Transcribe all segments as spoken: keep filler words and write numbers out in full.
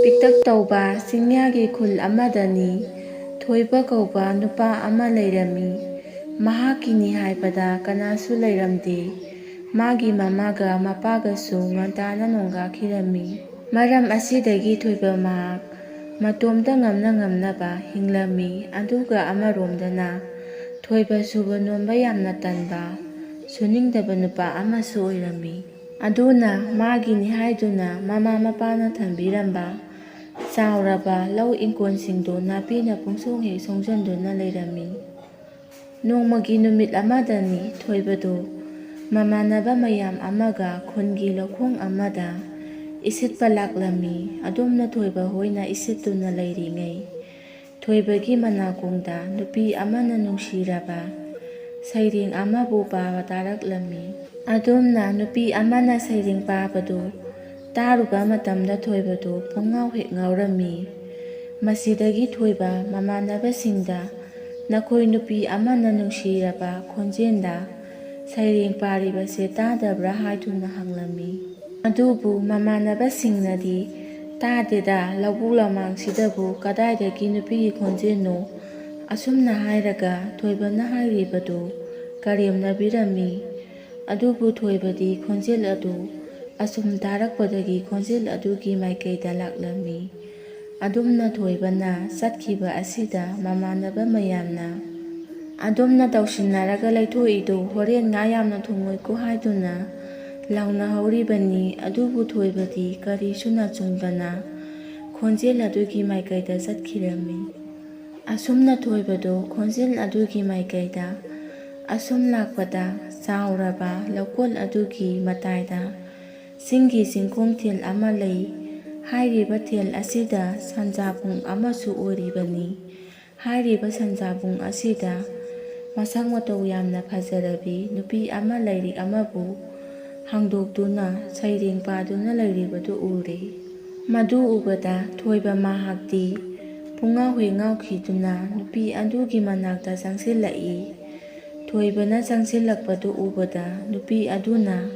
ꯄꯤꯛꯇꯛ ꯇꯧꯕ ꯆꯤꯡꯌꯥꯒꯤ ꯈꯨꯜ ꯑꯃꯗꯅꯤ ꯊꯣꯏꯕ ꯀꯧꯕ ꯅꯨꯄꯥ ꯑꯃ ꯂꯩꯔꯝꯃꯤ꯫ ꯃꯍꯥꯛꯀꯤꯅꯤ ꯍꯥꯏꯕꯗ ꯀꯅꯥꯁꯨ ꯂꯩꯔꯝꯗꯦ꯫ ꯃꯥꯒꯤ ꯃꯃꯥꯒ ꯃꯄꯥꯒꯁꯨ ꯉꯟꯇꯥꯅ ꯅꯣꯡꯒꯥꯈꯤꯔꯝꯃꯤ꯫ ꯃꯔꯝ ꯑꯁꯤꯗꯒꯤ ꯊꯣꯏꯕ ꯃꯍꯥꯛ ꯃꯇꯣꯝꯇ ꯉꯝꯅ ꯉꯝꯅꯕ ꯍꯤꯡꯂꯝꯃꯤ꯫ ꯑꯗꯨꯒ ꯑꯃꯔꯣꯝꯗꯅ ꯊꯣꯏꯕ ꯁꯨꯕ ꯅꯣꯝꯕ ꯌꯥꯝꯅ ꯇꯟꯕ, ꯁꯨꯅꯤꯡꯗꯕ ꯅꯨꯄꯥ ꯑꯃꯁꯨ ꯑꯣꯏꯔꯝꯃꯤ꯫ ꯑꯗꯨꯅ ꯃꯥꯒꯤꯅꯤ ꯍꯥꯏꯗꯨꯅ ꯃꯃꯥ ꯃꯄꯥꯅ ꯊꯝꯕꯤꯔꯝꯕ ꯆꯥꯎꯔꯕ ꯂꯧ ꯏꯪꯈꯣꯜꯁꯤꯡꯗꯨ ꯅꯥꯄꯤꯅ ꯄꯨꯡꯁꯣꯡ ꯍꯦꯛ ꯁꯣꯡꯖꯟꯗꯨꯅ ꯂꯩꯔꯝꯃꯤ꯫ ꯅꯣꯡꯃꯒꯤ ꯅꯨꯃꯤꯠ ꯑꯃꯗꯅꯤ ꯊꯣꯏꯕꯗꯨ ꯃꯃꯥꯟꯅꯕ ꯃꯌꯥꯝ ꯑꯃꯒ ꯈꯨꯟꯒꯤ ꯂꯧꯈꯣꯡ ꯑꯃꯗ ꯏꯁꯤꯠꯄ ꯂꯥꯛꯂꯝꯃꯤ꯫ ꯑꯗꯨꯝꯅ ꯊꯣꯏꯕ ꯍꯣꯏꯅ ꯏꯁꯤꯠꯇꯨꯅ ꯂꯩꯔꯤꯉꯩ, ꯊꯣꯏꯕꯒꯤ ꯃꯅꯥꯀꯣꯡꯗ ꯅꯨꯄꯤ ꯑꯃꯅ ꯅꯨꯡꯁꯤꯔꯕ ꯁꯩꯔꯦꯡ ꯑꯃꯕꯨ ꯄꯥꯕ ꯇꯥꯔꯛꯂꯝꯃꯤ꯫ ꯑꯗꯨꯝꯅ ꯅꯨꯄꯤ ꯑꯃꯅ ꯁꯩꯔꯦꯡ ꯄꯥꯕꯗꯨ ꯇꯥꯔꯨꯕ ꯃꯇꯝꯗ ꯊꯣꯏꯕꯗꯨ ꯄꯨꯡꯉꯥꯎ ꯍꯦꯛ ꯉꯥꯎꯔꯝꯃꯤ꯫ ꯃꯁꯤꯗꯒꯤ ꯊꯣꯏꯕ ꯃꯃꯥꯟꯅꯕꯁꯤꯡꯗ ꯅꯈꯣꯏ ꯅꯨꯄꯤ ꯑꯃꯅ ꯅꯨꯡꯁꯤꯔꯕ ꯈꯣꯟꯖꯦꯜꯗ ꯁꯩꯔꯦꯡ ꯄꯥꯔꯤꯕꯁꯦ ꯇꯥꯗꯕ꯭ꯔꯥ ꯍꯥꯏꯗꯨꯅ ꯍꯪꯂꯝꯃꯤ꯫ ꯑꯗꯨꯕꯨ ꯃꯃꯥꯟꯅꯕꯁꯤꯡꯅꯗꯤ, "ꯇꯥꯗꯦꯗ, ꯂꯧꯕꯨꯛ ꯂꯃꯥꯡꯁꯤꯗꯕꯨ ꯀꯗꯥꯏꯗꯒꯤ ꯅꯨꯄꯤꯒꯤ ꯈꯣꯟꯖꯦꯜꯅꯣ?" ꯑꯁꯨꯝꯅ ꯍꯥꯏꯔꯒ ꯊꯣꯏꯕꯅ ꯍꯥꯏꯔꯤꯕꯗꯨ ꯀꯔꯦꯝꯅꯕꯤꯔꯝꯃꯤ꯫ ꯑꯗꯨꯕꯨ ꯊꯣꯏꯕꯗꯤ ꯈꯣꯟꯖꯦꯜ ꯑꯗꯨ ꯑꯁꯨꯝ ꯇꯥꯔꯛꯄꯗꯒꯤ ꯈꯣꯟꯖꯦꯜ ꯑꯗꯨꯒꯤ ꯃꯥꯏꯀꯩꯗ ꯂꯥꯛꯂꯝꯃꯤ꯫ ꯑꯗꯨꯝꯅ ꯊꯣꯏꯕꯅ ꯆꯠꯈꯤꯕ ꯑꯁꯤꯗ ꯃꯃꯥꯟꯅꯕ ꯃꯌꯥꯝꯅ, "ꯑꯗꯨꯝꯅ ꯇꯧꯁꯤꯟꯅꯔꯒ ꯂꯩꯊꯣꯛꯏꯗꯨ ꯍꯣꯔꯦꯟ ꯉꯥ ꯌꯥꯝꯅ ꯊꯣꯡꯉꯣꯏꯀꯣ" ꯍꯥꯏꯗꯨꯅ ꯂꯥꯎꯅꯍꯧꯔꯤꯕꯅꯤ꯫ ꯑꯗꯨꯕꯨ ꯊꯣꯏꯕꯗꯤ ꯀꯔꯤꯁꯨ ꯅꯆꯨꯡꯗꯅ ꯈꯣꯟꯖꯦꯜ ꯑꯗꯨꯒꯤ ꯃꯥꯏꯀꯩꯗ ꯆꯠꯈꯤꯔꯝꯃꯤ꯫ ꯑꯁꯨꯝꯅ ꯊꯣꯏꯕꯗꯨ ꯈꯣꯟꯖꯦꯜ ꯑꯗꯨꯒꯤ ꯃꯥꯏꯀꯩꯗ ꯑꯁꯨꯝ ꯂꯥꯛꯄꯗ, ꯆꯥꯎꯔꯕ ꯂꯧꯀꯣꯜ ꯑꯗꯨꯒꯤ ꯃꯇꯥꯏꯗ ꯆꯤꯡꯒꯤ ꯆꯤꯡꯈꯣꯡ ꯊꯦꯜ ꯑꯃ ꯂꯩ꯫ ꯍꯥꯏꯔꯤꯕ ꯊꯦꯜ ꯑꯁꯤꯗ ꯁꯟꯖꯥꯕꯨꯡ ꯑꯃꯁꯨ ꯑꯣꯏꯔꯤꯕꯅꯤ꯫ ꯍꯥꯏꯔꯤꯕ ꯁꯟꯖꯥꯕꯨꯡ ꯑꯁꯤꯗ ꯃꯁꯛ ꯃꯇꯧ ꯌꯥꯝꯅ ꯐꯖꯔꯕꯤ ꯅꯨꯄꯤ ꯑꯃ ꯂꯥꯏꯔꯤꯛ ꯑꯃꯕꯨ ꯍꯥꯡꯗꯣꯛꯇꯨꯅ ꯁꯩꯔꯦꯡ ꯄꯥꯗꯨꯅ ꯂꯩꯔꯤꯕꯗꯨ ꯎꯔꯦ꯫ ꯃꯗꯨ ꯎꯕꯗ ꯊꯣꯏꯕ ꯃꯍꯥꯛꯇꯤ ꯄꯨꯡꯉꯥꯎ ꯍꯦꯛ ꯉꯥꯎꯈꯤꯗꯨꯅ ꯅꯨꯄꯤ ꯑꯗꯨꯒꯤ ꯃꯅꯥꯛꯇ ꯆꯪꯁꯤꯜꯂꯛꯏ꯫ ꯊꯣꯏꯕꯅ ꯆꯪꯁꯤꯜꯂꯛꯄꯗꯨ ꯎꯕꯗ ꯅꯨꯄꯤ ꯑꯗꯨꯅ,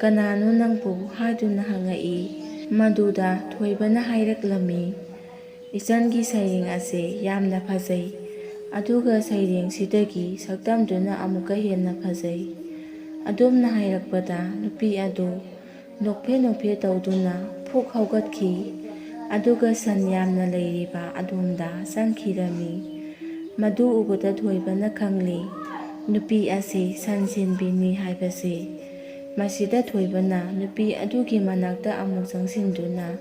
"ꯀꯅꯥꯅꯣ ꯅꯪꯕꯨ?" ꯍꯥꯏꯗꯨꯅ ꯍꯪꯉꯛꯏ꯫ ꯃꯗꯨꯗ ꯊꯣꯏꯕꯅ ꯍꯥꯏꯔꯛꯂꯝꯃꯤ, "ꯏꯆꯟꯒꯤ ꯁꯩꯔꯦꯡ ꯑꯁꯦ ꯌꯥꯝꯅ ꯐꯖꯩ, ꯑꯗꯨꯒ ꯁꯩꯔꯦꯡꯁꯤꯗꯒꯤ ꯁꯛꯇꯝꯗꯨꯅ ꯑꯃꯨꯛꯀ ꯍꯦꯟꯅ ꯐꯖꯩ"꯫ ꯑꯗꯨꯝꯅ ꯍꯥꯏꯔꯛꯄꯗ ꯅꯨꯄꯤ ꯑꯗꯨ ꯅꯣꯛꯐꯦ ꯅꯣꯛꯐꯦ ꯇꯧꯗꯨꯅ ꯐꯨꯛ ꯍꯧꯒꯠꯈꯤ, ꯑꯗꯨꯒ ꯁꯟ ꯌꯥꯝꯅ ꯂꯩꯔꯤꯕ ꯑꯗꯣꯝꯗ ꯆꯪꯈꯤꯔꯝꯃꯤ꯫ ꯃꯗꯨ ꯎꯕꯗ ꯊꯣꯏꯕꯅ ꯈꯪꯂꯤ, ꯅꯨꯄꯤ ꯑꯁꯤ ꯁꯟ ꯁꯦꯟꯕꯤꯅꯤ ꯍꯥꯏꯕꯁꯤ꯫ ꯃꯁꯤꯗ ꯊꯣꯏꯕꯅ ꯅꯨꯄꯤ ꯑꯗꯨꯒꯤ ꯃꯅꯥꯛꯇ ꯑꯃꯨꯛ ꯆꯪꯁꯤꯟꯗꯨꯅ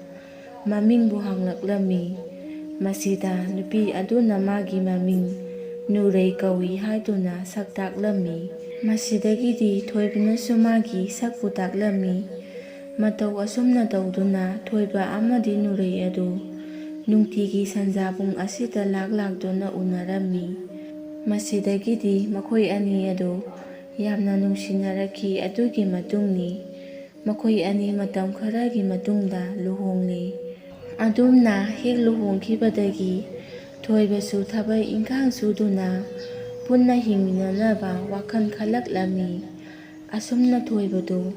ꯃꯃꯤꯡꯕꯨ ꯍꯪꯂꯛꯂꯝꯃꯤ꯫ ꯃꯁꯤꯗ ꯅꯨꯄꯤ ꯑꯗꯨꯅ ꯃꯥꯒꯤ ꯃꯃꯤꯡ ꯅꯨꯔꯩ ꯀꯧꯏ ꯍꯥꯏꯗꯨꯅ ꯁꯛ ꯇꯥꯛꯂꯝꯃꯤ꯫ ꯃꯁꯤꯗꯒꯤꯗꯤ ꯊꯣꯏꯕꯅꯁꯨ ꯃꯥꯒꯤ ꯁꯛꯄꯨ ꯇꯥꯛꯂꯝꯃꯤ꯫ ꯃꯇꯧ ꯑꯁꯨꯝꯅ ꯇꯧꯗꯨꯅ ꯊꯣꯏꯕ ꯑꯃꯗꯤ ꯅꯨꯔꯩ ꯑꯗꯨ ꯅꯨꯡꯇꯤꯒꯤ ꯁꯟꯖꯥ ꯄꯨꯡ ꯑꯁꯤꯗ ꯂꯥꯛ ꯂꯥꯛꯇꯨꯅ ꯎꯅꯔꯝꯃꯤ꯫ ꯃꯁꯤꯗꯒꯤꯗꯤ ꯃꯈꯣꯏ ꯑꯅꯤ ꯑꯗꯨ ꯌꯥꯝꯅ ꯅꯨꯡꯁꯤꯅꯔꯛꯈꯤ꯫ ꯑꯗꯨꯒꯤ ꯃꯇꯨꯡꯅꯤ꯫ ꯃꯈꯣꯏ ꯑꯅꯤ ꯃꯇꯝ ꯈꯔꯒꯤ ꯃꯇꯨꯡꯗ ꯂꯨꯍꯣꯡꯂꯤ꯫ ꯑꯗꯨꯝꯅ ꯍꯦꯛ ꯂꯨꯍꯣꯡꯈꯤꯕꯗꯒꯤ ꯊꯣꯏꯕꯁꯨ ꯊꯕꯛ ꯏꯪꯈꯥꯡ ꯁꯨꯗꯨꯅ ꯄꯨꯟꯅ ꯍꯤꯡꯃꯤꯟꯅꯅꯕ ꯋꯥꯈꯜ ꯈꯜꯂꯛꯂꯝꯃꯤ꯫ ꯑꯁꯨꯝꯅ ꯊꯣꯏꯕꯗꯨ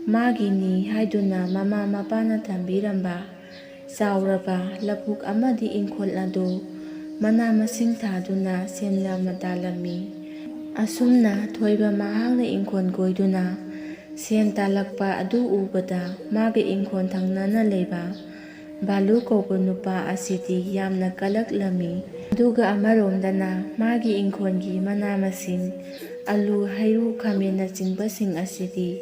ꯃꯥꯒꯤꯅꯤ ꯍꯥꯏꯗꯨꯅ ꯃꯃꯥ ꯃꯄꯥꯅ ꯊꯝꯕꯤꯔꯝꯕ ꯆꯥꯎꯔꯕ ꯂꯧꯕꯨꯛ ꯑꯃꯗꯤ ꯏꯪꯈꯣꯜ ꯑꯗꯨ ꯃꯅꯥ ꯃꯁꯤꯡ ꯊꯥꯗꯨꯅ ꯁꯦꯟ ꯌꯥꯝꯅ ꯇꯥꯜꯂꯝꯃꯤ꯫ ꯑꯁꯨꯝꯅ ꯊꯣꯏꯕ ꯃꯍꯥꯛꯅ ꯏꯪꯈꯣꯜ ꯀꯣꯏꯗꯨꯅ ꯁꯦꯟ ꯇꯥꯜꯂꯛꯄ ꯑꯗꯨ ꯎꯕꯗ ꯃꯥꯒꯤ ꯏꯪꯈꯣꯜ ꯊꯪꯅꯅ ꯂꯩꯕ ꯕꯥꯂꯨ ꯀꯧꯕ ꯅꯨꯄꯥ ꯑꯁꯤꯗꯤ ꯌꯥꯝꯅ ꯀꯜꯂꯛꯂꯝꯃꯤ꯫ ꯑꯗꯨꯒ ꯑꯃꯔꯣꯝꯗꯅ ꯃꯥꯒꯤ ꯏꯪꯈꯣꯜꯒꯤ ꯃꯅꯥ ꯃꯁꯤꯡ, ꯑꯂꯨ, ꯍꯩꯔꯨ, ꯈꯥꯃꯦꯟꯅꯆꯤꯡꯕꯁꯤꯡ ꯑꯁꯤꯗꯤ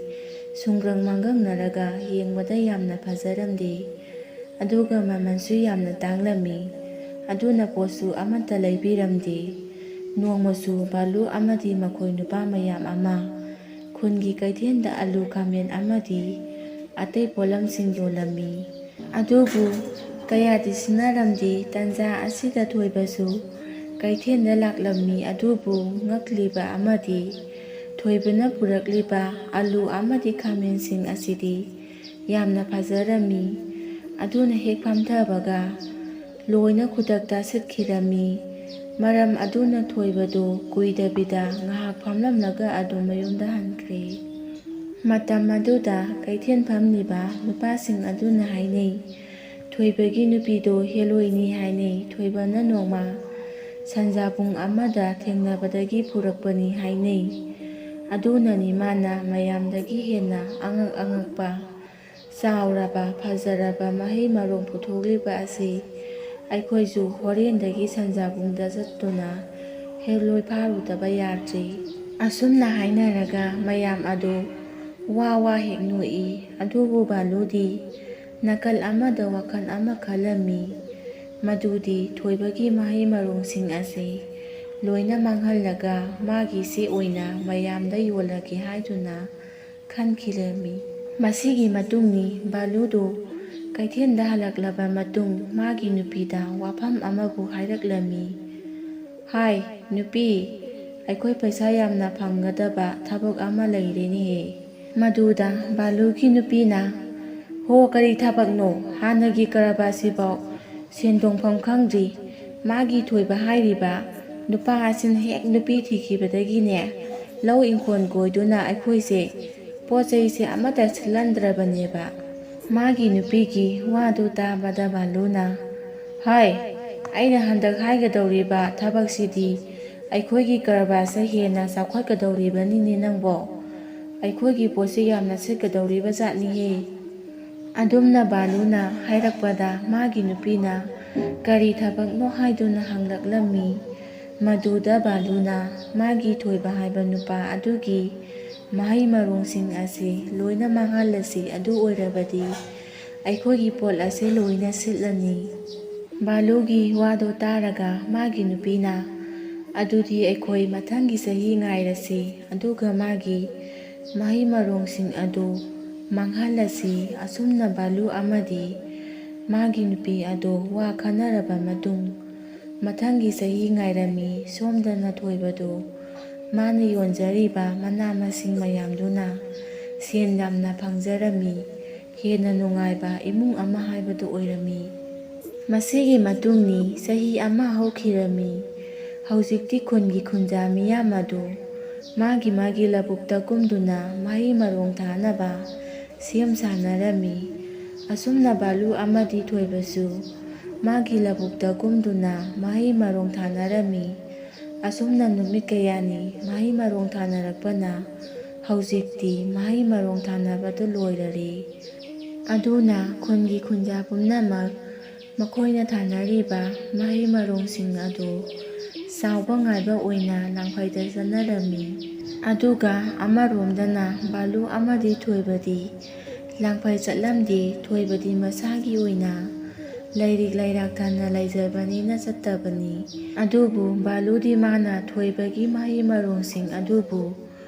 ꯁꯨꯡꯒꯪ ꯃꯥꯡꯒꯪꯅꯔꯒ ꯌꯦꯡꯕꯗ ꯌꯥꯝꯅ ꯐꯖꯔꯝꯗꯦ꯫ ꯑꯗꯨꯒ ꯃꯃꯜꯁꯨ ꯌꯥꯝꯅ ꯇꯥꯡꯂꯝꯃꯤ꯫ ꯑꯗꯨꯅ ꯄꯣꯠꯁꯨ ꯑꯃꯠꯇ ꯂꯩꯕꯤꯔꯝꯗꯦ꯫ ꯅꯣꯡꯃꯁꯨ ꯕꯥꯂꯨ ꯑꯃꯗꯤ ꯃꯈꯣꯏ ꯅꯨꯄꯥ ꯃꯌꯥꯝ ꯑꯃ ꯈꯨꯟꯒꯤ ꯀꯩꯊꯦꯜꯗ ꯑꯂꯨ, ꯈꯥꯃꯦꯟ ꯑꯃꯗꯤ ꯑꯇꯩ ꯄꯣꯠꯂꯝꯁꯤꯡ ꯌꯣꯜꯂꯝꯃꯤ꯫ ꯑꯗꯨꯕꯨ ꯀꯌꯥꯗꯤ ꯁꯤꯟꯅꯔꯝꯗꯦ꯫ ꯇꯟꯖꯥ ꯑꯁꯤꯗ ꯊꯣꯏꯕꯁꯨ ꯀꯩꯊꯦꯜꯗ ꯂꯥꯛꯂꯝꯃꯤ꯫ ꯑꯗꯨꯕꯨ ꯉꯛꯂꯤꯕ ꯑꯃꯗꯤ ꯊꯣꯏꯕꯅ ꯄꯨꯔꯛꯂꯤꯕ ꯑꯂꯨ ꯑꯃꯗꯤ ꯈꯥꯃꯦꯟꯁꯤꯡ ꯑꯁꯤꯗꯤ ꯌꯥꯝꯅ ꯐꯖꯔꯝꯃꯤ꯫ ꯑꯗꯨꯅ ꯍꯦꯛ ꯐꯝꯊꯕꯒ ꯂꯣꯏꯅ ꯈꯨꯗꯛꯇ ꯁꯤꯠꯈꯤꯔꯝꯃꯤ꯫ ꯃꯔꯝ ꯑꯗꯨꯅ ꯊꯣꯏꯕꯗꯨ ꯀꯨꯏꯗꯕꯤꯗ ꯉꯥꯏꯍꯥꯛ ꯐꯝꯂꯝꯂꯒ ꯑꯗꯨꯝ ꯃꯌꯨꯝꯗ ꯍꯟꯈ꯭ꯔꯦ꯫ ꯃꯇꯝ ꯑꯗꯨꯗ ꯀꯩꯊꯦꯜ ꯐꯝꯂꯤꯕ ꯅꯨꯄꯥꯁꯤꯡ ꯑꯗꯨꯅ ꯍꯥꯏꯅꯩ, "ꯊꯣꯏꯕꯒꯤ ꯅꯨꯄꯤꯗꯣ ꯍꯦꯂꯣꯏꯅꯤ ꯍꯥꯏꯅꯩ꯫ ꯊꯣꯏꯕꯅ ꯅꯣꯡꯃ ꯁꯟꯖꯥ ꯄꯨꯡ ꯑꯃꯗ ꯊꯦꯡꯅꯕꯗꯒꯤ ꯄꯨꯔꯛꯄꯅꯤ ꯍꯥꯏꯅꯩ꯫ ꯑꯗꯨꯅꯅꯤ ꯃꯥꯅ ꯃꯌꯥꯝꯗꯒꯤ ꯍꯦꯟꯅ ꯑꯉꯛ ꯑꯉꯛꯄ, ꯆꯥꯎꯔꯕ, ꯐꯖꯔꯕ ꯃꯍꯩ ꯃꯔꯣꯡ ꯄꯨꯊꯣꯛꯂꯤꯕ ꯑꯁꯤ꯫ ꯑꯩꯈꯣꯏꯁꯨ ꯍꯣꯔꯦꯟꯗꯒꯤ ꯁꯟꯖꯥꯕꯨꯡꯗ ꯆꯠꯇꯨꯅ ꯍꯦꯂꯣꯏ ꯐꯥꯔꯨꯗꯕ ꯌꯥꯗ꯭ꯔꯤ"꯫ ꯑꯁꯨꯝꯅ ꯍꯥꯏꯅꯔꯒ ꯃꯌꯥꯝ ꯑꯗꯨ ꯋꯥ ꯋꯥ ꯍꯦꯛ ꯅꯣꯛꯏ꯫ ꯑꯗꯨꯕꯨ ꯕꯥꯂꯨꯗꯤ ꯅꯥꯀꯜ ꯑꯃꯗ ꯋꯥꯈꯜ ꯑꯃ ꯈꯜꯂꯝꯃꯤ, ꯃꯗꯨꯗꯤ ꯊꯣꯏꯕꯒꯤ ꯃꯍꯩ ꯃꯔꯣꯡꯁꯤꯡ ꯑꯁꯤ ꯂꯣꯏꯅ ꯃꯥꯡꯍꯜꯂꯒ ꯃꯥꯒꯤ ꯆꯦ ꯑꯣꯏꯅ ꯃꯌꯥꯝꯗ ꯌꯣꯜꯂꯒꯦ ꯍꯥꯏꯗꯨꯅ ꯈꯟꯈꯤꯔꯝꯃꯤ꯫ ꯃꯁꯤꯒꯤ ꯃꯇꯨꯡꯅꯤ ꯕꯥꯂꯨꯗꯨ ꯀꯩꯊꯦꯜꯗ ꯍꯜꯂꯛꯂꯕ ꯃꯇꯨꯡ ꯃꯥꯒꯤ ꯅꯨꯄꯤꯗ ꯋꯥꯐꯝ ꯑꯃꯕꯨ ꯍꯥꯏꯔꯛꯂꯝꯃꯤ꯫ "ꯍꯥꯏ, ꯅꯨꯄꯤ, ꯑꯩꯈꯣꯏ ꯄꯩꯁꯥ ꯌꯥꯝꯅ ꯐꯪꯒꯗꯕ ꯊꯕꯛ ꯑꯃ ꯂꯩꯔꯦꯅꯦꯍꯦ"꯫ ꯃꯗꯨꯗ ꯕꯥꯂꯨꯒꯤ ꯅꯨꯄꯤꯅ, "ꯍꯣ, ꯀꯔꯤ ꯊꯕꯛꯅꯣ? ꯍꯥꯟꯅꯒꯤ ꯀꯔꯕꯥꯔꯁꯤꯐꯥꯎ ꯁꯦꯟ ꯇꯣꯡꯐꯝ ꯈꯪꯗ꯭ꯔꯤ꯫ ꯃꯥꯒꯤ ꯊꯣꯏꯕ ꯍꯥꯏꯔꯤꯕ ꯅꯨꯄꯥ ꯑꯁꯤꯅ ꯍꯦꯛ ꯅꯨꯄꯤ ꯊꯤꯈꯤꯕꯗꯒꯤꯅꯦ, ꯂꯧ ꯏꯪꯈꯣꯜ ꯀꯣꯏꯗꯨꯅ ꯑꯩꯈꯣꯏꯁꯦ ꯄꯣꯠ ꯆꯩꯁꯦ ꯑꯃꯠꯇ ꯁꯤꯠꯍꯟꯗ꯭ꯔꯕꯅꯦꯕ"꯫ ꯃꯥꯒꯤ ꯅꯨꯄꯤꯒꯤ ꯋꯥꯗꯨ ꯇꯥꯕꯗ ꯕꯥꯂꯨꯅ, "ꯍꯥꯏ, ꯑꯩꯅ ꯍꯟꯗꯛ ꯍꯥꯏꯒꯗꯧꯔꯤꯕ ꯊꯕꯛꯁꯤꯗꯤ ꯑꯩꯈꯣꯏꯒꯤ ꯀꯔꯕꯥꯔꯁꯦ ꯍꯦꯟꯅ ꯆꯥꯎꯈꯠꯀꯗꯧꯔꯤꯕꯅꯤꯅꯦ ꯅꯪꯕꯣ꯫ ꯑꯩꯈꯣꯏꯒꯤ ꯄꯣꯠꯁꯦ ꯌꯥꯝꯅ ꯁꯤꯠꯀꯗꯧꯔꯤꯕ ꯖꯥꯠꯅꯤꯍꯦ"꯫ ꯑꯗꯨꯝꯅ ꯕꯥꯂꯨꯅ ꯍꯥꯏꯔꯛꯄꯗ ꯃꯥꯒꯤ ꯅꯨꯄꯤꯅ ꯀꯔꯤ ꯊꯕꯛꯅꯣ ꯍꯥꯏꯗꯨꯅ ꯍꯪꯂꯛꯂꯝꯃꯤ꯫ ꯃꯗꯨꯗ ꯕꯥꯂꯨꯅ ꯃꯥꯒꯤ ꯊꯣꯏꯕ ꯍꯥꯏꯕ ꯅꯨꯄꯥ ꯑꯗꯨꯒꯤ ꯃꯍꯩ ꯃꯔꯣꯡꯁꯤꯡ ꯑꯁꯤ ꯂꯣꯏꯅ ꯃꯥꯡꯍꯜꯂꯁꯤ, ꯑꯗꯨ ꯑꯣꯏꯔꯕꯗꯤ ꯑꯩꯈꯣꯏꯒꯤ ꯄꯣꯠ ꯑꯁꯤ ꯂꯣꯏꯅ ꯁꯤꯠꯂꯅꯤ꯫ ꯕꯥꯂꯨꯒꯤ ꯋꯥꯗꯣ ꯇꯥꯔꯒ ꯃꯥꯒꯤ ꯅꯨꯄꯤꯅ, "ꯑꯗꯨꯗꯤ ꯑꯩꯈꯣꯏ ꯃꯊꯪꯒꯤ ꯆꯍꯤ ꯉꯥꯏꯔꯁꯤ, ꯑꯗꯨꯒ ꯃꯥꯒꯤ ꯃꯍꯩ ꯃꯔꯣꯡꯁꯤꯡ ꯑꯗꯨ ꯃꯥꯡꯍꯜꯂꯁꯤ"꯫ ꯑꯁꯨꯝꯅ ꯕꯥꯂꯨ ꯑꯃꯗꯤ ꯃꯥꯒꯤ ꯅꯨꯄꯤ ꯑꯗꯨ ꯋꯥ ꯈꯟꯅꯔꯕ ꯃꯇꯨꯡ, ꯃꯊꯪꯒꯤ ꯆꯍꯤ ꯉꯥꯏꯔꯝꯃꯤ꯫ ꯁꯣꯝꯗꯅ ꯊꯣꯏꯕꯗꯨ ꯃꯥꯅ ꯌꯣꯟꯖꯔꯤꯕ ꯃꯅꯥ ꯃꯁꯤꯡ ꯃꯌꯥꯝꯗꯨꯅ ꯁꯦꯟ ꯌꯥꯝꯅ ꯐꯪꯖꯔꯝꯃꯤ꯫ ꯍꯦꯟꯅ ꯅꯨꯡꯉꯥꯏꯕ ꯏꯃꯨꯡ ꯑꯃ ꯍꯥꯏꯕꯗꯨ ꯑꯣꯏꯔꯝꯃꯤ꯫ ꯃꯁꯤꯒꯤ ꯃꯇꯨꯡꯅꯤ ꯆꯍꯤ ꯑꯃ ꯍꯧꯈꯤꯔꯝꯃꯤ꯫ ꯍꯧꯖꯤꯛꯇꯤ ꯈꯨꯟꯒꯤ ꯈꯨꯟꯖꯥ ꯃꯤꯌꯥꯝ ꯑꯗꯨ ꯃꯥꯒꯤ ꯃꯥꯒꯤ ꯂꯧꯕꯨꯛꯇ ꯀꯨꯝꯗꯨꯅ ꯃꯍꯩ ꯃꯔꯣꯡ ꯊꯥꯅꯕ ꯁꯦꯝ ꯁꯥꯅꯔꯝꯃꯤ꯫ ꯑꯁꯨꯝꯅ ꯕꯥꯂꯨ ꯑꯃꯗꯤ ꯊꯣꯏꯕꯁꯨ ꯃꯥꯒꯤ ꯂꯧꯕꯨꯛꯇ ꯀꯨꯝꯗꯨꯅ ꯃꯍꯩ ꯃꯔꯣꯡ ꯊꯥꯅꯔꯝꯃꯤ꯫ ꯑꯁꯨꯝꯅ ꯅꯨꯃꯤꯠ ꯀꯌꯥꯅꯤ ꯃꯍꯩ ꯃꯔꯣꯡ ꯊꯥꯅꯔꯛꯄꯅ ꯍꯧꯖꯤꯛꯇꯤ ꯃꯍꯩ ꯃꯔꯣꯡ ꯊꯥꯅꯕꯗꯨ ꯂꯣꯏꯔꯔꯦ꯫ ꯑꯗꯨꯅ ꯈꯨꯟꯒꯤ ꯈꯨꯟꯖꯥ ꯄꯨꯝꯅꯃꯛ ꯃꯈꯣꯏꯅ ꯊꯥꯅꯔꯤꯕ ꯃꯍꯩ ꯃꯔꯣꯡꯁꯤꯡ ꯑꯗꯨ ꯆꯥꯎꯕ ꯉꯥꯏꯕ ꯑꯣꯏꯅ ꯂꯥꯡꯐꯩꯗ ꯆꯠꯅꯔꯝꯃꯤ꯫ ꯑꯗꯨꯒ ꯑꯃꯔꯣꯝꯗꯅ ꯕꯥꯂꯨ ꯑꯃꯗꯤ ꯊꯣꯏꯕꯗꯤ ꯂꯥꯡꯐꯩ ꯆꯠꯂꯝꯗꯦ꯫ ꯊꯣꯏꯕꯗꯤ ꯃꯁꯥꯒꯤ ꯑꯣꯏꯅ ꯂꯥꯏꯔꯤꯛ ꯂꯥꯏꯔꯥꯛ ꯇꯝꯅ ꯂꯩꯖꯕꯅꯤꯅ ꯆꯠꯇꯕꯅꯤ꯫ ꯑꯗꯨꯕꯨ ꯕꯥꯂꯨꯗꯤ ꯃꯥꯅ ꯊꯣꯏꯕꯒꯤ ꯃꯍꯩ ꯃꯔꯣꯡꯁꯤꯡ ꯑꯗꯨꯕꯨ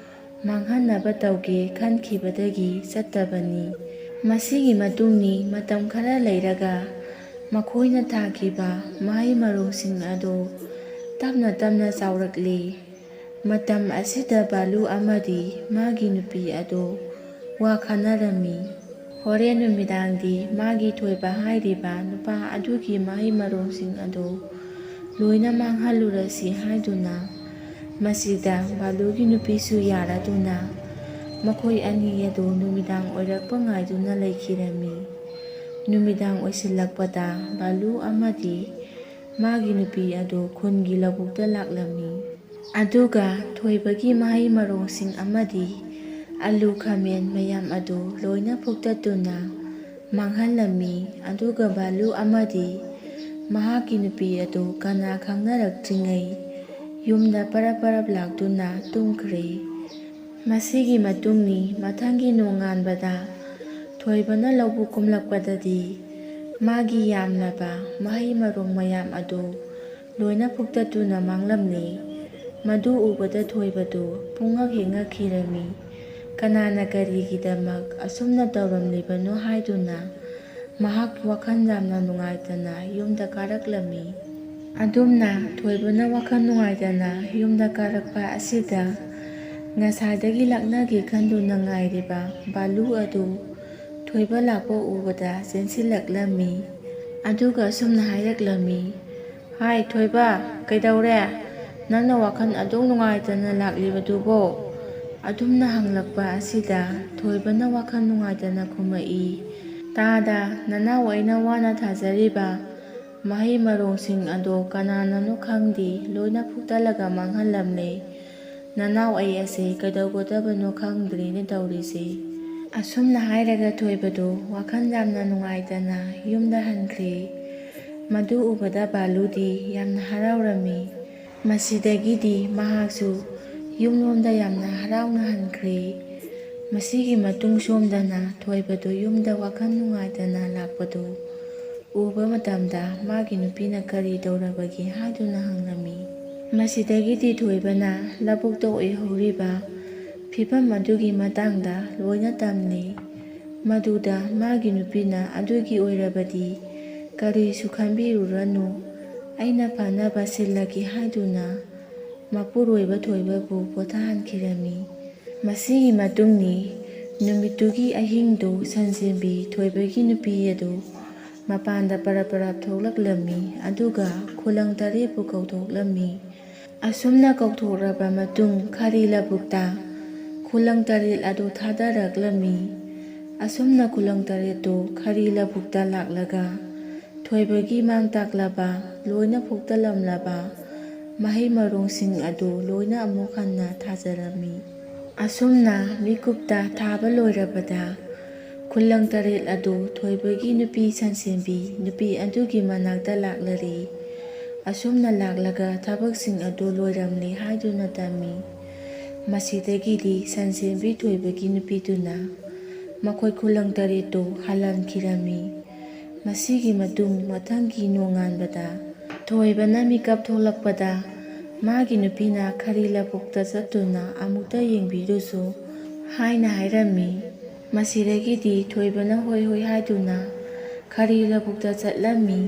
ꯃꯥꯡꯍꯟꯅꯕ ꯇꯧꯒꯦ ꯈꯟꯈꯤꯕꯗꯒꯤ ꯆꯠꯇꯕꯅꯤ꯫ ꯃꯁꯤꯒꯤ ꯃꯇꯨꯡꯅꯤ ꯃꯇꯝ ꯈꯔ ꯂꯩꯔꯒ ꯃꯈꯣꯏꯅ ꯊꯥꯈꯤꯕ ꯃꯍꯩ ꯃꯔꯣꯡꯁꯤꯡ ꯑꯗꯨ ꯇꯞꯅ ꯇꯞꯅ ꯆꯥꯎꯔꯛꯂꯤ꯫ ꯃꯇꯝ ꯑꯁꯤꯗ ꯕꯥꯂꯨ ꯑꯃꯗꯤ ꯃꯥꯒꯤ ꯅꯨꯄꯤ ꯑꯗꯨ ꯋꯥ ꯈꯟꯅꯔꯝꯃꯤ꯫ ꯍꯣꯔꯦꯟ ꯅꯨꯃꯤꯗꯥꯡꯗꯤ ꯃꯥꯒꯤ ꯊꯣꯏꯕ ꯍꯥꯏꯔꯤꯕ ꯅꯨꯄꯥ ꯑꯗꯨꯒꯤ ꯃꯍꯩ ꯃꯔꯣꯡꯁꯤꯡ ꯑꯗꯨ ꯂꯣꯏꯅ ꯃꯥꯡꯍꯜꯂꯨꯔꯁꯤ ꯍꯥꯏꯗꯨꯅ, ꯃꯁꯤꯗ ꯕꯥꯂꯨꯒꯤ ꯅꯨꯄꯤꯁꯨ ꯌꯥꯔꯗꯨꯅ ꯃꯈꯣꯏ ꯑꯅꯤ ꯑꯗꯨ ꯅꯨꯃꯤꯗꯥꯡ ꯑꯣꯏꯔꯛꯄ ꯉꯥꯏꯗꯨꯅ ꯂꯩꯈꯤꯔꯝꯃꯤ꯫ ꯅꯨꯃꯤꯗꯥꯡ ꯑꯣꯏꯁꯤꯜꯂꯛꯄꯗ ꯕꯥꯂꯨ ꯑꯃꯗꯤ ꯃꯥꯒꯤ ꯅꯨꯄꯤ ꯑꯗꯨ ꯈꯨꯟꯒꯤ ꯂꯧꯕꯨꯛꯇ ꯂꯥꯛꯂꯝꯃꯤ꯫ ꯑꯗꯨꯒ ꯊꯣꯏꯕꯒꯤ ꯃꯍꯩ ꯃꯔꯣꯡꯁꯤꯡ ꯑꯃꯗꯤ ꯑꯂꯨ ꯈꯥꯃꯦꯟ ꯃꯌꯥꯝ ꯑꯗꯨ ꯂꯣꯏꯅ ꯐꯨꯛꯇꯠꯇꯨꯅ ꯃꯥꯡꯍꯜꯂꯝꯃꯤ꯫ ꯑꯗꯨꯒ ꯕꯥꯂꯨ ꯑꯃꯗꯤ ꯃꯍꯥꯛꯀꯤ ꯅꯨꯄꯤ ꯑꯗꯨ ꯀꯅꯥ ꯈꯪꯅꯔꯛꯇ꯭ꯔꯤꯉꯩ ꯌꯨꯝꯗ ꯄꯔꯞ ꯄꯔꯞ ꯂꯥꯛꯇꯨꯅ ꯇꯨꯝꯈ꯭ꯔꯦ꯫ ꯃꯁꯤꯒꯤ ꯃꯇꯨꯡꯅꯤ ꯃꯊꯪꯒꯤ ꯅꯣꯡꯉꯥꯟꯕꯗ ꯊꯣꯏꯕꯅ ꯂꯧꯕꯨꯛ ꯀꯨꯝꯂꯛꯄꯗꯗꯤ ꯃꯥꯒꯤ ꯌꯥꯝꯂꯕ ꯃꯍꯩ ꯃꯔꯣꯡ ꯃꯌꯥꯝ ꯑꯗꯨ ꯂꯣꯏꯅ ꯐꯨꯛꯇꯠꯇꯨꯅ ꯃꯥꯡꯂꯝꯂꯤ꯫ ꯃꯗꯨ ꯎꯕꯗ ꯊꯣꯏꯕꯗꯨ ꯄꯨꯡꯉꯛ ꯍꯦꯛ ꯉꯛꯈꯤꯔꯝꯃꯤ꯫ ꯀꯅꯥꯅ ꯀꯔꯤꯒꯤꯗꯃꯛ ꯑꯁꯨꯝꯅ ꯇꯧꯔꯝꯂꯤꯕꯅꯣ ꯍꯥꯏꯗꯨꯅ ꯃꯍꯥꯛ ꯋꯥꯈꯜ ꯌꯥꯝꯅ ꯅꯨꯡꯉꯥꯏꯇꯅ ꯌꯨꯝꯗ ꯀꯥꯔꯛꯂꯝꯃꯤ꯫ ꯑꯗꯨꯝꯅ ꯊꯣꯏꯕꯅ ꯋꯥꯈꯜ ꯅꯨꯡꯉꯥꯏꯇꯅ ꯌꯨꯝꯗ ꯀꯥꯔꯛꯄ ꯑꯁꯤꯗ ꯉꯁꯥꯏꯗꯒꯤ ꯂꯥꯛꯅꯒꯦ ꯈꯟꯗꯨꯅ ꯉꯥꯏꯔꯤꯕ ꯕꯥꯂꯨ ꯑꯗꯨ ꯊꯣꯏꯕ ꯂꯥꯛꯄ ꯎꯕꯗ ꯆꯦꯟꯁꯤꯜꯂꯛꯂꯝꯃꯤ꯫ ꯑꯗꯨꯒ ꯑꯁꯨꯝꯅ ꯍꯥꯏꯔꯛꯂꯝꯃꯤ, "ꯍꯥꯏ ꯊꯣꯏꯕ, ꯀꯩꯗꯧꯔꯦ? "ꯅꯪꯅ ꯋꯥꯈꯜ ꯑꯗꯨꯛ ꯅꯨꯡꯉꯥꯏꯇꯅ ꯂꯥꯛꯂꯤꯕꯗꯨꯕꯣ?" ꯑꯗꯨꯝꯅ ꯍꯪꯂꯛꯄ ꯑꯁꯤꯗ ꯊꯣꯏꯕꯅ ꯋꯥꯈꯜ ꯅꯨꯡꯉꯥꯏꯇꯅ ꯈꯨꯝꯃꯛꯏ, "ꯇꯥꯗ, ꯅꯅꯥꯎ ꯑꯩꯅ ꯋꯥꯅ ꯊꯥꯖꯔꯤꯕ ꯃꯍꯩ ꯃꯔꯣꯡꯁꯤꯡ ꯑꯗꯣ ꯀꯅꯥꯅꯅꯣ ꯈꯪꯗꯦ, ꯂꯣꯏꯅ ꯐꯨꯛꯇꯠꯂꯒ ꯃꯥꯡꯍꯜꯂꯝꯂꯦ꯫ ꯅꯅꯥꯎ ꯑꯩ ꯑꯁꯦ ꯀꯩꯗꯧꯒꯗꯕꯅꯣ ꯈꯪꯗ꯭ꯔꯦꯅꯦ ꯇꯧꯔꯤꯁꯦ꯫" ꯑꯁꯨꯝꯅ ꯍꯥꯏꯔꯒ ꯊꯣꯏꯕꯗꯨ ꯋꯥꯈꯜ ꯌꯥꯝꯅ ꯅꯨꯡꯉꯥꯏꯇꯅ ꯌꯨꯝꯗ ꯍꯟꯈ꯭ꯔꯦ꯫ ꯃꯗꯨ ꯎꯕꯗ ꯕꯥꯂꯨꯗꯤ ꯌꯥꯝꯅ ꯍꯔꯥꯎꯔꯝꯃꯤ꯫ ꯃꯁꯤꯗꯒꯤꯗꯤ ꯃꯍꯥꯛꯁꯨ ꯌꯨꯝꯂꯣꯝꯗ ꯌꯥꯝꯅ ꯍꯔꯥꯎꯅ ꯍꯟꯈ꯭ꯔꯦ꯫ ꯃꯁꯤꯒꯤ ꯃꯇꯨꯡ ꯁꯣꯝꯗꯅ ꯊꯣꯏꯕꯗꯨ ꯌꯨꯝꯗ ꯋꯥꯈꯜ ꯅꯨꯡꯉꯥꯏꯇꯅ ꯂꯥꯛꯄꯗꯨ ꯎꯕ ꯃꯇꯝꯗ ꯃꯥꯒꯤ ꯅꯨꯄꯤꯅ ꯀꯔꯤ ꯇꯧꯔꯕꯒꯦ ꯍꯥꯏꯗꯨꯅ ꯍꯪꯂꯝꯃꯤ꯫ ꯃꯁꯤꯗꯒꯤꯗꯤ ꯊꯣꯏꯕꯅ ꯂꯧꯕꯨꯛꯇ ꯑꯣꯏꯍꯧꯔꯤꯕ ꯐꯤꯕꯝ ꯑꯗꯨꯒꯤ ꯃꯇꯥꯡꯗ ꯂꯣꯏꯅ ꯇꯝꯂꯤ꯫ ꯃꯗꯨꯗ ꯃꯥꯒꯤ ꯅꯨꯄꯤꯅ ꯑꯗꯨꯒꯤ ꯑꯣꯏꯔꯕꯗꯤ ꯀꯔꯤꯁꯨ ꯈꯟꯕꯤꯔꯨꯔꯅꯨ, ꯑꯩꯅ ꯐꯅꯕ ꯁꯤꯜꯂꯒꯦ ꯍꯥꯏꯗꯨꯅ ꯃꯄꯨꯔꯣꯏꯕ ꯊꯣꯏꯕꯕꯨ ꯄꯣꯊꯥꯍꯟꯈꯤꯔꯝꯃꯤ꯫ ꯃꯁꯤꯒꯤ ꯃꯇꯨꯡꯅꯤ ꯅꯨꯃꯤꯠꯇꯨꯒꯤ ꯑꯍꯤꯡꯗꯨ ꯁꯟꯁꯦꯟꯕꯤ ꯊꯣꯏꯕꯒꯤ ꯅꯨꯄꯤ ꯑꯗꯨ ꯃꯄꯥꯟꯗ ꯄꯔꯞ ꯄꯔꯞ ꯊꯣꯛꯂꯛꯂꯝꯃꯤ, ꯑꯗꯨꯒ ꯈꯨꯂꯪ ꯇꯔꯦꯠꯄꯨ ꯀꯧꯊꯣꯛꯂꯝꯃꯤ꯫ ꯑꯁꯨꯝꯅ ꯀꯧꯊꯣꯛꯂꯕ ꯃꯇꯨꯡ ꯈꯔꯤ ꯂꯧꯕꯨꯛꯇ ꯈꯨꯂꯪ ꯇꯔꯦꯠ ꯑꯗꯨ ꯊꯥꯗꯔꯛꯂꯝꯃꯤ꯫ ꯑꯁꯨꯝꯅ ꯈꯨꯂꯪ ꯇꯔꯦꯠꯇꯨ ꯈꯔꯤ ꯂꯧꯕꯨꯛꯇ ꯂꯥꯛꯂꯒ ꯊꯣꯏꯕꯒꯤ ꯃꯥꯡ ꯇꯥꯛꯂꯕ, ꯂꯣꯏꯅ ꯐꯨꯛꯇꯠꯂꯝꯂꯕ ꯃꯍꯩ ꯃꯔꯣꯡꯁꯤꯡ ꯑꯗꯨ ꯂꯣꯏꯅ ꯑꯃꯨꯛ ꯍꯟꯅ ꯊꯥꯖꯔꯝꯃꯤ꯫ ꯑꯁꯨꯝꯅ ꯃꯤꯀꯨꯞꯇ ꯊꯥꯕ ꯂꯣꯏꯔꯕꯗ ꯈꯨꯂꯪ ꯇꯔꯦꯠ ꯑꯗꯨ ꯊꯣꯏꯕꯒꯤ ꯅꯨꯄꯤ ꯁꯟꯁꯦꯟꯕꯤ ꯅꯨꯄꯤ ꯑꯗꯨꯒꯤ ꯃꯅꯥꯛꯇ ꯂꯥꯛꯂꯔꯦ꯫ ꯑꯁꯨꯝꯅ ꯂꯥꯛꯂꯒ ꯊꯕꯛꯁꯤꯡ ꯑꯗꯨ ꯂꯣꯏꯔꯝꯂꯦ ꯍꯥꯏꯗꯨꯅ ꯇꯝꯃꯤ꯫ ꯃꯁꯤꯗꯒꯤꯗꯤ ꯁꯟꯁꯦꯟꯕꯤ ꯊꯣꯏꯕꯒꯤ ꯅꯨꯄꯤꯗꯨꯅ ꯃꯈꯣꯏ ꯈꯨꯂꯪ ꯇꯔꯦꯠꯇꯨ ꯍꯜꯍꯟꯈꯤꯔꯝꯃꯤ꯫ ꯃꯁꯤꯒꯤ ꯃꯇꯨꯡ ꯃꯊꯪꯒꯤ ꯅꯣꯡꯉꯥꯟꯕꯗ ꯊꯣꯏꯕꯅ ꯃꯤꯀꯞ ꯊꯣꯛꯂꯛꯄꯗ ꯃꯥꯒꯤ ꯅꯨꯄꯤꯅ ꯈꯔꯤ ꯂꯧꯕꯨꯛꯇ ꯆꯠꯇꯨꯅ ꯑꯃꯨꯛꯇ ꯌꯦꯡꯕꯤꯔꯨꯁꯨ ꯍꯥꯏꯅ ꯍꯥꯏꯔꯝꯃꯤ꯫ ꯃꯁꯤꯗꯒꯤꯗꯤ ꯊꯣꯏꯕꯅ ꯍꯣꯏ ꯍꯣꯏ ꯍꯥꯏꯗꯨꯅ ꯈꯔꯤ ꯂꯧꯕꯨꯛꯇ ꯆꯠꯂꯝꯃꯤ꯫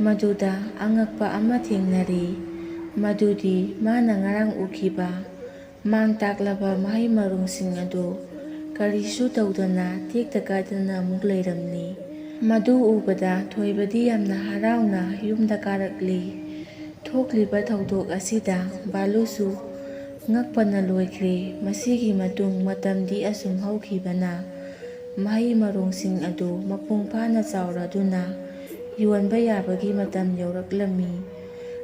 ꯃꯗꯨꯗ ꯑꯉꯛꯄ ꯑꯃ ꯊꯦꯡꯅꯔꯤ꯫ ꯃꯗꯨꯗꯤ ꯃꯥꯅ ꯉꯔꯥꯡ ꯎꯈꯤꯕ ꯃꯥꯡ ꯇꯥꯛꯂꯕ ꯃꯍꯩ ꯃꯔꯣꯡꯁꯤꯡ ꯑꯗꯨ ꯀꯔꯤꯁꯨ ꯇꯧꯗꯅ ꯇꯦꯛꯇ ꯀꯥꯏꯗꯅ ꯑꯃꯨꯛ ꯂꯩꯔꯝꯂꯤ꯫ ꯃꯗꯨ ꯎꯕꯗ ꯊꯣꯏꯕꯗꯤ ꯌꯥꯝꯅ ꯍꯔꯥꯎꯅ ꯌꯨꯝꯗ ꯀꯥꯔꯛꯂꯤ꯫ ꯊꯣꯛꯂꯤꯕ ꯊꯧꯗꯣꯛ ꯑꯁꯤꯗ ꯕꯥꯂꯨꯁꯨ ꯉꯛꯄꯅ ꯂꯣꯏꯈ꯭ꯔꯦ꯫ ꯃꯁꯤꯒꯤ ꯃꯇꯨꯡ ꯃꯇꯝꯗꯤ ꯑꯁꯨꯝ ꯍꯧꯈꯤꯕꯅ ꯃꯍꯩ ꯃꯔꯣꯡꯁꯤꯡ ꯑꯗꯨ ꯃꯄꯨꯡ ꯐꯥꯅ ꯆꯥꯎꯔꯗꯨꯅ ꯌꯣꯟꯕ ꯌꯥꯕꯒꯤ ꯃꯇꯝ ꯌꯧꯔꯛꯂꯝꯃꯤ꯫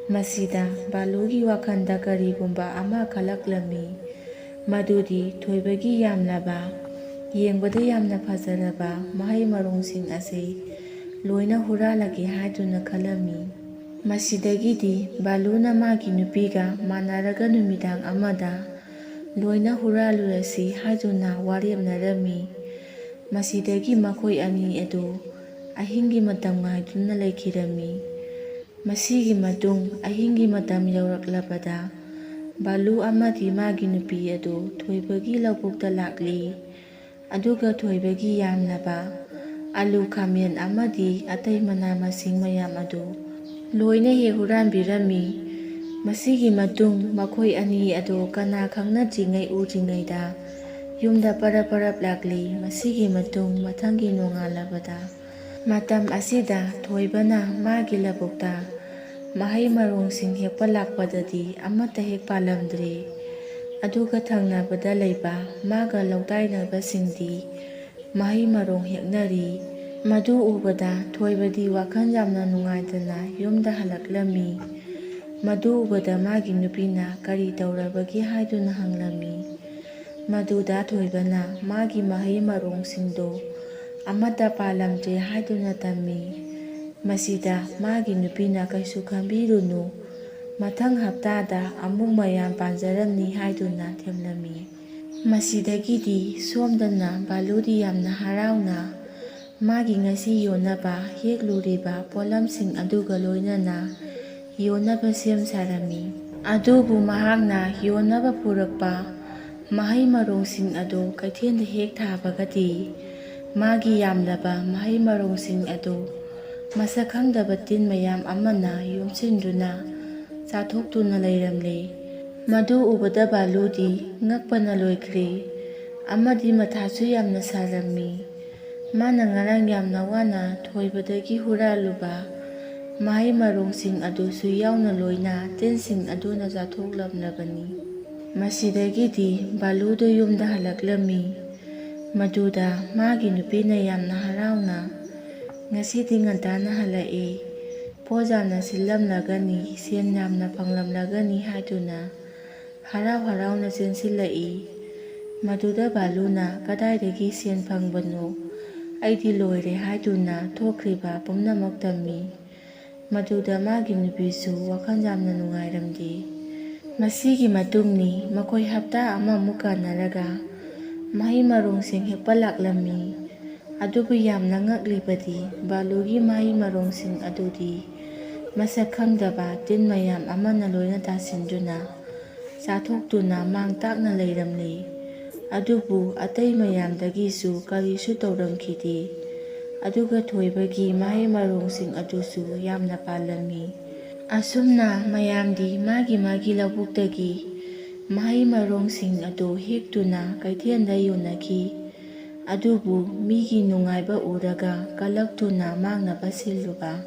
ꯃꯁꯤꯗ ꯕꯥꯂꯨꯒꯤ ꯋꯥꯈꯜꯗ ꯀꯔꯤꯒꯨꯝꯕ ꯑꯃ ꯈꯜꯂꯛꯂꯝꯃꯤ꯫ ꯃꯗꯨꯗꯤ ꯊꯣꯏꯕꯒꯤ ꯌꯥꯝꯂꯕ, ꯌꯦꯡꯕꯗ ꯌꯥꯝꯅ ꯐꯖꯔꯕ ꯃꯍꯩ ꯃꯔꯣꯡꯁꯤꯡ ꯑꯁꯤ ꯂꯣꯏꯅ ꯍꯨꯔꯥꯜꯂꯒꯦ ꯍꯥꯏꯗꯨꯅ ꯈꯜꯂꯝꯃꯤ꯫ ꯃꯁꯤꯗꯒꯤꯗꯤ ꯕꯥꯂꯨꯅ ꯃꯥꯒꯤ ꯅꯨꯄꯤꯒ ꯃꯥꯟꯅꯔꯒ ꯅꯨꯃꯤꯗꯥꯡ ꯑꯃꯗ ꯂꯣꯏꯅ ꯍꯨꯔꯥꯜꯂꯨꯔꯁꯤ ꯍꯥꯏꯗꯨꯅ ꯋꯥꯔꯦꯞꯅꯔꯝꯃꯤ꯫ ꯃꯁꯤꯗꯒꯤ ꯃꯈꯣꯏ ꯑꯅꯤ ꯑꯗꯨ ꯑꯍꯤꯡꯒꯤ ꯃꯇꯝ ꯉꯥꯏꯗꯨꯅ ꯂꯩꯈꯤꯔꯝꯃꯤ꯫ ꯃꯁꯤꯒꯤ ꯃꯇꯨꯡ ꯑꯍꯤꯡꯒꯤ ꯃꯇꯝ ꯌꯧꯔꯛꯂꯕꯗ ꯕꯥꯂꯨ ꯑꯃꯗꯤ ꯃꯥꯒꯤ ꯅꯨꯄꯤ ꯑꯗꯨ ꯊꯣꯏꯕꯒꯤ ꯂꯧꯕꯨꯛꯇ ꯂꯥꯛꯂꯤ꯫ ꯑꯗꯨꯒ ꯊꯣꯏꯕꯒꯤ ꯌꯥꯝꯂꯕ ꯑꯂꯨ, ꯈꯥꯃꯦꯟ ꯑꯃꯗꯤ ꯑꯇꯩ ꯃꯅꯥ ꯃꯁꯤꯡ ꯃꯌꯥꯝ ꯑꯗꯨ ꯂꯣꯏꯅ ꯍꯦꯛ ꯍꯨꯔꯥꯟꯕꯤꯔꯝꯃꯤ꯫ ꯃꯁꯤꯒꯤ ꯃꯇꯨꯡ ꯃꯈꯣꯏ ꯑꯅꯤ ꯑꯗꯨ ꯀꯅꯥ ꯈꯪꯅꯗ꯭ꯔꯤꯉꯩ ꯎꯗ꯭ꯔꯤꯉꯩꯗ ꯌꯨꯝꯗ ꯄꯔꯞ ꯄꯔꯞ ꯂꯥꯛꯂꯤ꯫ ꯃꯁꯤꯒꯤ ꯃꯇꯨꯡ ꯃꯊꯪꯒꯤ ꯅꯣꯡꯉꯥꯜꯂꯕꯗ ꯃꯇꯝ ꯑꯁꯤꯗ ꯊꯣꯏꯕꯅ ꯃꯥꯒꯤ ꯂꯧꯕꯨꯛꯇ ꯃꯍꯩ ꯃꯔꯣꯡꯁꯤꯡ ꯍꯦꯛꯄ ꯂꯥꯛꯄꯗꯗꯤ ꯑꯃꯠꯇ ꯍꯦꯛ ꯄꯥꯜꯂꯝꯗ꯭ꯔꯦ꯫ ꯑꯗꯨꯒ ꯊꯪꯅꯕꯗ ꯂꯩꯕ ꯃꯥꯒ ꯂꯧꯇꯥꯏꯅꯕꯁꯤꯡꯗꯤ ꯃꯍꯩ ꯃꯔꯣꯡ ꯍꯦꯛꯅꯔꯤ꯫ ꯃꯗꯨ ꯎꯕꯗ ꯊꯣꯏꯕꯗꯤ ꯋꯥꯈꯜ ꯌꯥꯝꯅ ꯅꯨꯡꯉꯥꯏꯇꯅ ꯌꯨꯝꯗ ꯍꯜꯂꯛꯂꯝꯃꯤ꯫ ꯃꯗꯨ ꯎꯕꯗ ꯃꯥꯒꯤ ꯅꯨꯄꯤꯅ ꯀꯔꯤ ꯇꯧꯔꯕꯒꯦ ꯍꯥꯏꯗꯨꯅ ꯍꯪꯂꯝꯃꯤ꯫ ꯃꯗꯨꯗ ꯊꯣꯏꯕꯅ ꯃꯥꯒꯤ ꯃꯍꯩ ꯃꯔꯣꯡꯁꯤꯡꯗꯨ ꯑꯃꯠꯇ ꯄꯥꯜꯂꯝꯗ꯭ꯔꯦ ꯍꯥꯏꯗꯨꯅ ꯇꯝꯃꯤ꯫ ꯃꯁꯤꯗ ꯃꯥꯒꯤ ꯅꯨꯄꯤꯅ ꯀꯩꯁꯨ ꯈꯟꯕꯤꯔꯨꯅꯨ, ꯃꯊꯪ ꯍꯞꯇꯥꯗ ꯑꯃꯨꯛ ꯃꯌꯥꯝ ꯄꯥꯟꯖꯔꯝꯅꯤ ꯍꯥꯏꯗꯨꯅ ꯊꯦꯝꯂꯝꯃꯤ꯫ ꯃꯁꯤꯗꯒꯤꯗꯤ ꯁꯣꯝꯗꯅ ꯕꯥꯂꯨꯗꯤ ꯌꯥꯝꯅ ꯍꯔꯥꯎꯅ ꯃꯥꯒꯤ ꯉꯁꯤ ꯌꯣꯟꯅꯕ ꯍꯦꯛꯂꯨꯔꯤꯕ ꯄꯣꯠꯂꯝꯁꯤꯡ ꯑꯗꯨꯒ ꯂꯣꯏꯅꯅ ꯌꯣꯟꯅꯕ ꯁꯦꯝ ꯁꯥꯔꯝꯃꯤ꯫ ꯑꯗꯨꯕꯨ ꯃꯍꯥꯛꯅ ꯌꯣꯟꯅꯕ ꯄꯨꯔꯛꯄ ꯃꯍꯩ ꯃꯔꯣꯡꯁꯤꯡ ꯑꯗꯨ ꯀꯩꯊꯦꯜꯗ ꯍꯦꯛ ꯊꯥꯕꯒꯗꯤ ꯃꯥꯒꯤ ꯌꯥꯝꯂꯕ ꯃꯍꯩ ꯃꯔꯣꯡꯁꯤꯡ ꯑꯗꯨ ꯃꯁꯛ ꯈꯪꯗꯕ ꯇꯤꯟ ꯃꯌꯥꯝ ꯑꯃꯅ ꯌꯣꯝꯁꯤꯟꯗꯨꯅ ꯆꯥꯊꯣꯛꯇꯨꯅ ꯂꯩꯔꯝꯂꯦ꯫ ꯃꯗꯨ ꯎꯕꯗ ꯕꯥꯂꯨꯗꯤ ꯉꯛꯄꯅ ꯂꯣꯏꯈ꯭ꯔꯦ ꯑꯃꯗꯤ ꯃꯊꯥꯁꯨ ꯌꯥꯝꯅ ꯁꯥꯔꯝꯃꯤ꯫ ꯃꯥꯅ ꯉꯔꯥꯡ ꯌꯥꯝꯅ ꯋꯥꯅ ꯊꯣꯏꯕꯗꯒꯤ ꯍꯨꯔꯥꯜꯂꯨꯕ ꯃꯍꯩ ꯃꯔꯣꯡꯁꯤꯡ ꯑꯗꯨꯁꯨ ꯌꯥꯎꯅ ꯂꯣꯏꯅ ꯇꯤꯟꯁꯤꯡ ꯑꯗꯨꯅ ꯆꯥꯊꯣꯛꯂꯝꯂꯕꯅꯤ꯫ ꯃꯁꯤꯗꯒꯤꯗꯤ ꯕꯥꯂꯨꯗꯨ ꯌꯨꯝꯗ ꯍꯜꯂꯛꯂꯝꯃꯤ꯫ ꯃꯗꯨꯗ ꯃꯥꯒꯤ ꯅꯨꯄꯤꯅ ꯌꯥꯝꯅ ꯍꯔꯥꯎꯅ, "ꯉꯁꯤꯗꯤ ꯉꯟꯇꯥꯅ ꯍꯜꯂꯛꯏ, ꯄꯣꯠ ꯌꯥꯝꯅ ꯁꯤꯠꯂꯝꯂꯒꯅꯤ, ꯁꯦꯟ ꯌꯥꯝꯅ ꯐꯪꯂꯝꯂꯒꯅꯤ" ꯍꯥꯏꯗꯨꯅ ꯍꯔꯥꯎ ꯍꯔꯥꯎꯅ ꯆꯦꯟꯁꯤꯜꯂꯛꯏ꯫ ꯃꯗꯨꯗ ꯕꯥꯂꯨꯅ "ꯀꯗꯥꯏꯗꯒꯤ ꯁꯦꯟ ꯐꯪꯕꯅꯣ? ꯑꯩꯗꯤ ꯂꯣꯏꯔꯦ" ꯍꯥꯏꯗꯨꯅ ꯊꯣꯛꯈ꯭ꯔꯤꯕ ꯄꯨꯝꯅꯃꯛ ꯇꯝꯃꯤ꯫ ꯃꯗꯨꯗ ꯃꯥꯒꯤ ꯅꯨꯄꯤꯁꯨ ꯋꯥꯈꯜ ꯌꯥꯝꯅ ꯅꯨꯡꯉꯥꯏꯔꯝꯗꯦ꯫ ꯃꯁꯤꯒꯤ ꯃꯇꯨꯡꯅꯤ ꯃꯈꯣꯏ ꯍꯞꯇꯥ ꯑꯃꯃꯨꯛ ꯀꯥꯟꯅꯔꯒ ꯃꯍꯩ ꯃꯔꯣꯡꯁꯤꯡ ꯍꯦꯛꯄ ꯂꯥꯛꯂꯝꯃꯤ꯫ ꯑꯗꯨꯕꯨ ꯌꯥꯝꯅ ꯉꯛꯂꯤꯕꯗꯤ ꯕꯥꯂꯨꯒꯤ ꯃꯍꯩ ꯃꯔꯣꯡꯁꯤꯡ ꯑꯗꯨꯗꯤ ꯃꯁꯛ ꯈꯪꯗꯕ ꯇꯤꯟ ꯃꯌꯥꯝ ꯑꯃꯅ ꯂꯣꯏꯅ ꯇꯥꯁꯤꯟꯗꯨꯅ ꯆꯥꯊꯣꯛꯇꯨꯅ ꯃꯥꯡ ꯇꯥꯛꯅ ꯂꯩꯔꯝꯂꯤ꯫ ꯑꯗꯨꯕꯨ ꯑꯇꯩ ꯃꯌꯥꯝꯗꯒꯤꯁꯨ ꯀꯔꯤꯁꯨ ꯇꯧꯔꯝꯈꯤꯗꯦ꯫ ꯑꯗꯨꯒ ꯊꯣꯏꯕꯒꯤ ꯃꯍꯩ ꯃꯔꯣꯡꯁꯤꯡ ꯑꯗꯨꯁꯨ ꯌꯥꯝꯅ ꯄꯥꯜꯂꯝꯃꯤ꯫ ꯑꯁꯨꯝꯅ ꯃꯌꯥꯝꯗꯤ ꯃꯥꯒꯤ ꯃꯥꯒꯤ ꯂꯧꯕꯨꯛꯇꯒꯤ ꯃꯍꯩ ꯃꯔꯣꯡꯁꯤꯡ ꯑꯗꯨ ꯍꯦꯛꯇꯨꯅ ꯀꯩꯊꯦꯜꯗ ꯌꯣꯟꯅꯈꯤ꯫ ꯑꯗꯨꯕꯨ ꯃꯤꯒꯤ ꯅꯨꯡꯉꯥꯏꯕ ꯎꯔꯒ ꯀꯂꯛꯇꯨꯅ ꯃꯥꯡꯅꯕ ꯁꯤꯜꯂꯨꯕ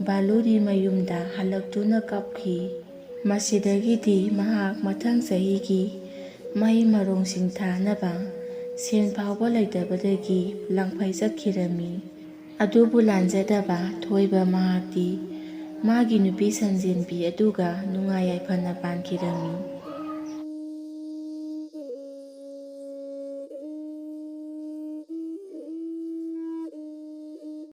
ꯕꯥꯂꯨꯗꯤ ꯃꯌꯨꯝꯗ ꯍꯜꯂꯛꯇꯨꯅ ꯀꯞꯈꯤ꯫ ꯃꯁꯤꯗꯒꯤꯗꯤ ꯃꯍꯥꯛ ꯃꯊꯪ ꯆꯍꯤꯒꯤ ꯃꯍꯩ ꯃꯔꯣꯡꯁꯤꯡ ꯊꯥꯅꯕ ꯁꯦꯟ ꯐꯥꯎꯕ ꯂꯩꯇꯕꯗꯒꯤ ꯂꯪꯐꯩ ꯆꯠꯈꯤꯔꯝꯃꯤ꯫ ꯑꯗꯨꯕꯨ ꯂꯥꯟꯖꯗꯕ ꯊꯣꯏꯕ ꯃꯍꯥꯛꯇꯤ ꯃꯥꯒꯤ ꯅꯨꯄꯤ ꯁꯟꯖꯦꯟꯕꯤ ꯑꯗꯨꯒ ꯅꯨꯡꯉꯥꯏ ꯌꯥꯏꯐꯅ ꯄꯥꯟꯈꯤꯔꯝꯃꯤ꯫